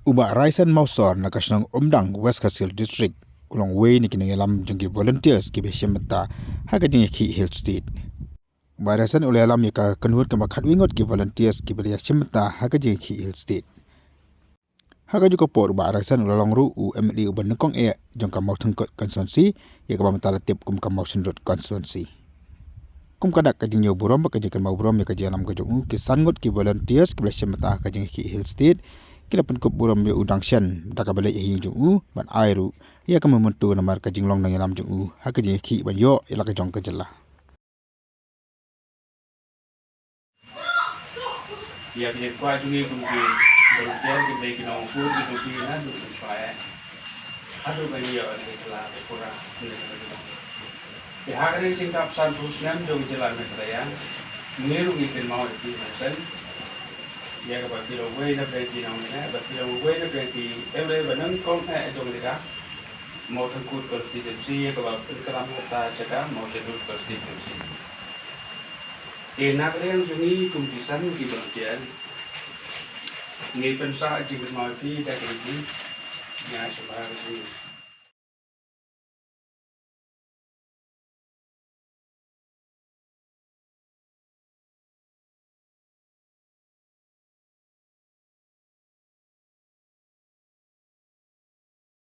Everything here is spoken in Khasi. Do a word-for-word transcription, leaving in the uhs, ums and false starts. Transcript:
U Bah Raisen Mawsor na ka shnong Umdang, West Khasi Hills District, u long uwei na ki nongïalam jong ki volunteers kiba shim bynta ha ka jingïakhih Hill State. U Bah Raisen u la ïalam ïa ka kynhun kaba khatwei ngut ki volunteers kiba la ïashim bynta ha ka jingïakhih Hill State. Ha kajuh ka por u Bah Raisen u la long ruh u M L A uba nyngkong eh jong ka Mawthangkut constituency ïa kaba mynta la tip kum ka Mawshynrut constituency. Kum ka dak ka jingñiew burom bad ka jingkynmaw burom ïa ka jingïalam ka jong u, ki san ngut ki volunteers kiba la shim bynta ha ka jingïakhih Hill State ki la pynkup burom ïa u dang shen da kaba leit ha ïing jong u ban ai ruh ïa ka mynta namar ka jinglong nongïalam jong u ha ka jingïakhih ban ïoh ïa la ka jong ka jylla. Ïa ki kwah jong ngi kum ki volunteer ki dei ki nongkut ki jong ki na du ki chwa eh. Haduh ban ïoh ïa ka jylla ka pura. Ki ha ka jingkap san phew snem jong ka jylla Meghalaya. Ngi ruh ngi kynmaw ïa ki Bah Raisen. Ïa kaba ki long uwei na pdeng ki nongïalam, ba ki long uwei na pdeng ki M L A ba nyngkong eh jong ka Mawthangkut constituency ïa kaba pynkylla mynta jaka Mawshynrut constituency. Te na ka liang jong ngi kum ki san ki volunteer, ngi pynsah jingkynmaw ïa phi da ka ïing, nga sngewbha ka jingkyrkhu.